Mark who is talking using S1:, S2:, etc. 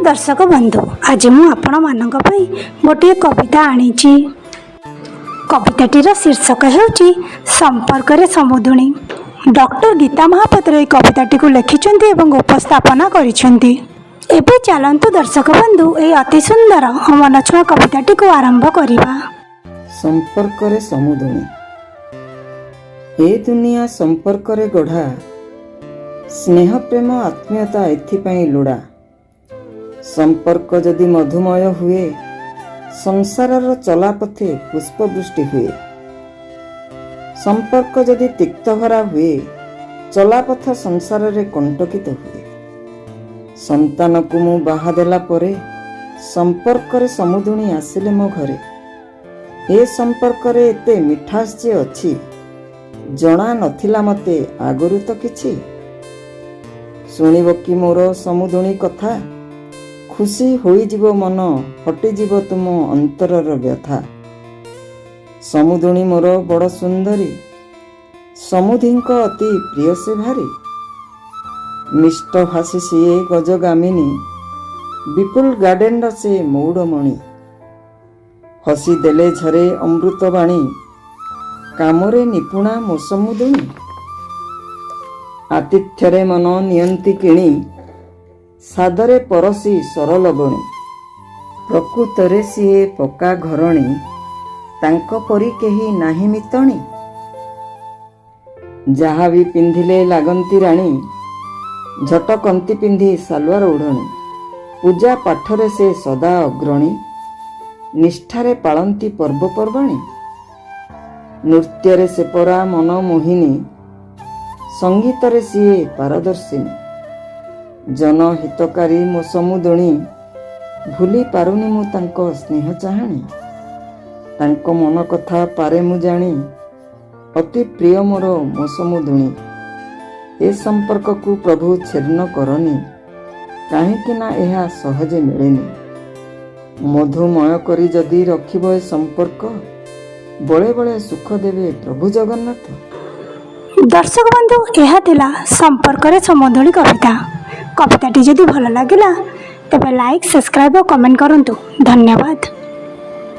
S1: ଦର୍ଶକ ବନ୍ଧୁ, ଆଜି ମୁଁ ଆପଣମାନଙ୍କ ପାଇଁ ଗୋଟିଏ କବିତା ଆଣିଛି। କବିତାଟିର ଶୀର୍ଷକ ହେଉଛି ସମ୍ପର୍କରେ ସମୁଦୁଣୀ। ଡକ୍ଟର ଗୀତା ମହାପାତ୍ର ଏହି କବିତାଟିକୁ ଲେଖିଛନ୍ତି ଏବଂ ଉପସ୍ଥାପନା କରିଛନ୍ତି। ଏବେ ଚାଲନ୍ତୁ ଦର୍ଶକ ବନ୍ଧୁ, ଏହି ଅତି ସୁନ୍ଦର ଓ ମନଛୁଆଁ କବିତାଟିକୁ ଆରମ୍ଭ କରିବା।
S2: ସମ୍ପର୍କରେ ସମୁଦୁଣୀ। ଏ ଦୁନିଆ ସମ୍ପର୍କରେ ଗଢ଼ା। ସ୍ନେହ, ପ୍ରେମ, ଆତ୍ମୀୟତା ଏଥିପାଇଁ ଲୋଡ଼ା। ସମ୍ପର୍କ ଯଦି ମଧୁମୟ ହୁଏ, ସଂସାରର ଚଲାପଥେ ପୁଷ୍ପବୃଷ୍ଟି ହୁଏ। ସମ୍ପର୍କ ଯଦି ତିକ୍ତଭରା ହୁଏ, ଚଲାପଥ ସଂସାରରେ କଣ୍ଟକିତ ହୁଏ। ସନ୍ତାନକୁ ମୁଁ ବାହା ଦେଲା ପରେ ସମ୍ପର୍କରେ ସମୁଦୁଣୀ ଆସିଲେ ମୋ ଘରେ। ଏ ସମ୍ପର୍କରେ ଏତେ ମିଠାସ ଯେ ଅଛି, ଜଣା ନଥିଲା ମତେ ଆଗରୁ ତ କିଛି। ଶୁଣିବ କି ମୋର ସମୁଦୁଣୀ କଥା? ଖୁସି ହୋଇଯିବ ମନ, ହଟିଯିବ ତୁମ ଅନ୍ତରର ବ୍ୟଥା। ସମୁଦୁଣୀ ମୋର ବଡ଼ ସୁନ୍ଦରୀ, ସମୁଧିଙ୍କ ଅତି ପ୍ରିୟ ସେ ଭାରି। ମିଷ୍ଟଭାଷୀ ସିଏ ଗଜଗାମିନୀ, ବିପୁଲ ଗାର୍ଡେନର ସେ ମଉଡ଼ମଣି। ହସି ଦେଲେ ଝରେ ଅମୃତ ବାଣୀ, କାମରେ ନିପୁଣା ମୋ ସମୁଦୁଣୀ। ଆତିଥ୍ୟରେ ମନ ନିଅନ୍ତି କିଣି, ସାଦରେ ପରସି ସରଲବଣୀ। ପ୍ରକୃତରେ ସିଏ ପକ୍କା ଘରଣୀ, ତାଙ୍କ ପରି କେହି ନାହିଁ ମିତଣୀ। ଯାହା ବି ପିନ୍ଧିଲେ ଲାଗନ୍ତି ରାଣୀ, ଝଟକନ୍ତି ପିନ୍ଧି ସାଲୁଆର ଓଢ଼ଣୀ। ପୂଜା ପାଠରେ ସେ ସଦା ଅଗ୍ରଣୀ, ନିଷ୍ଠାରେ ପାଳନ୍ତି ପର୍ବପର୍ବାଣୀ। ନୃତ୍ୟରେ ସେ ପରା ମନ ମୋହିନୀ, ସଙ୍ଗୀତରେ ସିଏ ପାରଦର୍ଶିନୀ। ଜନହିତକାରୀ ମୋ ସମୁଦୁଣୀ, ଭୁଲି ପାରୁନି ମୁଁ ତାଙ୍କ ସ୍ନେହ ଚାହାଣୀ। ତାଙ୍କ ମନ କଥା ପାରେ ମୁଁ ଜାଣି, ଅତି ପ୍ରିୟ ମୋର ମୋ ସମୁଦୁଣୀ। ଏ ସମ୍ପର୍କକୁ ପ୍ରଭୁ ଛିନ୍ନ କରନି, କାହିଁକି ନା ଏହା ସହଜେ ମିଳେନି। ମଧୁମୟ କରି ଯଦି ରଖିବ ଏ ସମ୍ପର୍କ, ବଳେ ବଳେ ସୁଖ ଦେବେ ପ୍ରଭୁ ଜଗନ୍ନାଥ।
S1: ଦର୍ଶକ ବନ୍ଧୁ, ଏହା ଥିଲା ସମ୍ପର୍କରେ ସମୁଦୁଣୀ କବିତା। କବିତାଟି ଯଦି ଭଲ ଲାଗିଲା, ତେବେ ଲାଇକ୍, ସବସ୍କ୍ରାଇବ୍ ଓ କମେଣ୍ଟ କରନ୍ତୁ। ଧନ୍ୟବାଦ।